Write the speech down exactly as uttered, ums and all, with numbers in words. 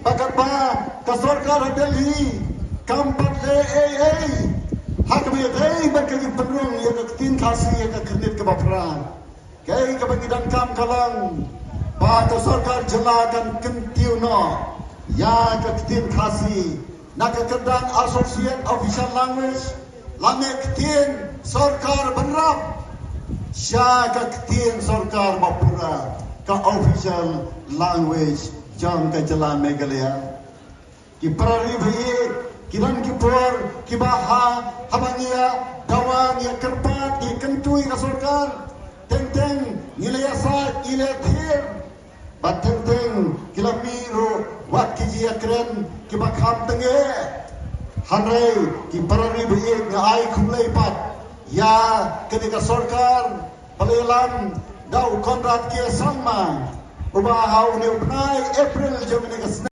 Ba katba ka sorkar ha Delhi kam pat leh ei ei ha kaba ïadei bad ka jingpynrung ïa ka ktien Khasi ha ka khyrnit kaba phra. Kaei kaba ngi donkam ka long ba ka sorkar jylla kan kyntiew noh ïa ka ktien Khasi na ka kyrdan Associate Official Language lane ktien sorkar bynrap sha ka ktien sorkar ba pura, ka official language jong ka jylla Meghalaya. Ki para ri ba ïeit, ki don ki por kiba ha, haba ngi ïa dawa, ngi ïa kyrpad, ngi ïa kyntu ïa ka sorkar, teng teng ngi la ïasaid, ngi la ïathir. Bad teng teng ki la mih ruh wat ki jingïakren kiba kham tyngeh. Hynrei ki para ri ba ïeit, nga ai khublei pat ïa kane ka sorkar ba la ïalam da u Conrad K Sangma, uba ha une u bnai April jong kane ka snem